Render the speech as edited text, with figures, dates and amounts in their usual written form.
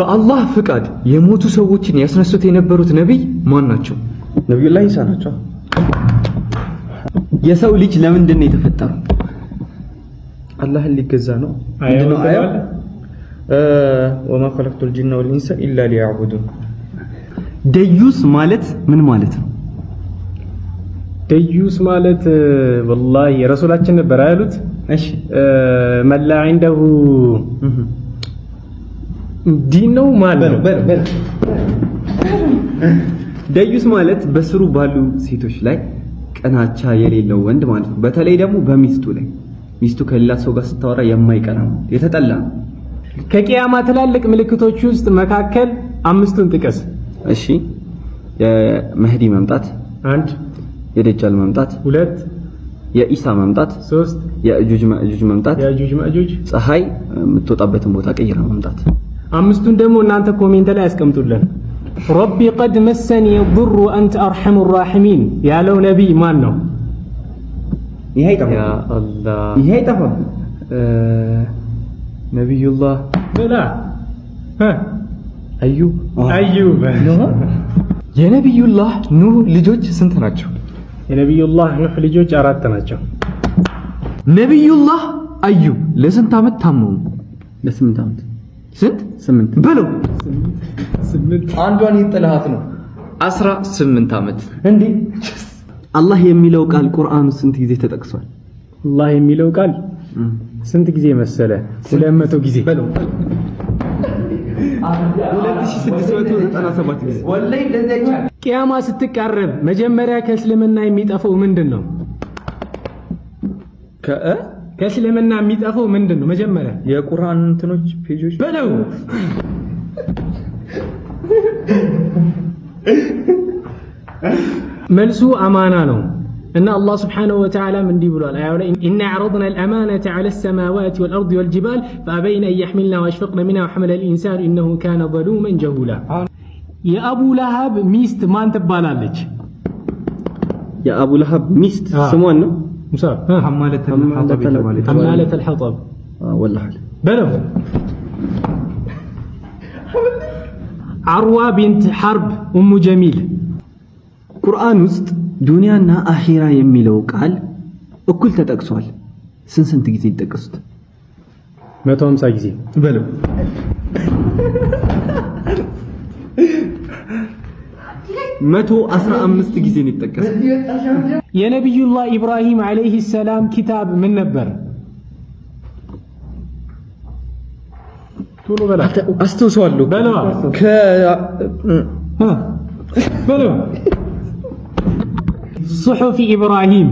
በአላህ ፍቃድ የሞቱ ሰዎችን ያስነሱት የነበሩት ነቢይ ማን ናቸው? ነቢዩላህ ኢሳ ናቸው። የሰው ልጅ ለምንድን ነው የተፈጠረው? አላህን ሊገዛ ነው። ምንድነው አያው? وما خلقت الجن والإنس إلا ليعبدون። ደዩስ ማለት ምን ማለት ነው? ደዩስ ማለት ወላሂ ረሱላችን ነበር ያሉት። እሺ። من لا عنده دين ነው ማለት ነው። ደዩስ ማለት በስሩ ባሉ ሴቶች ላይ ቅናቻ የሌለው ወንድ ማለት ነው። በተለይ ደግሞ በሚስቱ ላይ፣ ሚስቱ ከሌላ ሰው ጋር ስታወራ የማይቀና ነው፣ የተጠላ ነው። ከቂያማ ትላልቅ ምልክቶች ውስጥ መካከል አምስቱን ጥቀስ። እሺ፣ የመህዲ መምጣት፣ አንድ፣ የደጃል መምጣት፣ ሁለት፣ የኢሳ መምጣት፣ ሶስት፣ የእጁጅ መእጁጅ መምጣት፣ ያጁጅ ማጁጅ፣ ፀሐይ የምትወጣበትን ቦታ ቀይራ መምጣት። አምስቱን ደግሞ እናንተ comment ላይ ያስቀምጡልን። رب قد مسني الضر وأنت أرحم الراحمين ያለው ነቢይ ማን ነው? ይሄ አይጠፋም። ያ አላህ። ይሄ አይጠፋም። ነቢዩላህ በላ። አዩብ። አዩብ። የነቢዩላህ ኑህ ልጆች ስንት ናቸው? የነቢዩላህ ኑህ ልጆች አራት ናቸው። ነቢዩላህ አዩብ ለስንት ዓመት ታመሙ? ለ8 ዓመት። ስንት? 8። በለው። 8። አንዷን ይጥልሃት ነው። 18 ዓመት። እንዴ! አላህ የሚለው ቃል ቁርአኑ ስንት ጊዜ ተጠቅሷል? አላህ የሚለው ቃል ስንት ጊዜ መሰለ? 200 ጊዜ። 2697 ጊዜ። ቅያማ ስትቃረብ መጀመሪያ ከእስልምና የሚጠፋው ምንድን ነው? ከእስልምና የሚጠፋው ምንድን ነው መጀመሪያ? የቁርአን እንትኖች page ኦች። በለው። መልሱ አማና ነው እና አላህ سبحانه وتعالى ም እንዲህ ብሏል አያው ላይ: إنا عرضنا الأمانة على السماوات والأرض والجبال فأبين أن يحملنها وأشفقن منها وحملها الإنسان إنه كان ظلوما جهولا። የአቡ ለሀብ ሚስት ማን ትባላለች? የአቡ ለሀብ ሚስት ስሟን ነው? ሙሳ። حمالة الحطب የተባለ حمالة الحطب። ወላሂ። በለው። አርዋ ቢንት ሐርብ፣ ኡሙ ጀሚል። ቁርአን ውስጥ ዱንያና አኺራ የሚለው ቃል እኩል ተጠቅሷል። ስንት ስንት ጊዜ ይጠቀሱት? 150 ጊዜ። በለው። 115 ጊዜ ነው የተጠቀሰው። የነቢዩላህ ኢብራሂም عليه السلام ኪታብ ምን ነበር? ቶሎ በላ። አስታውሰዋለሁ። በለዋ። በለው። صحف إبراهيم።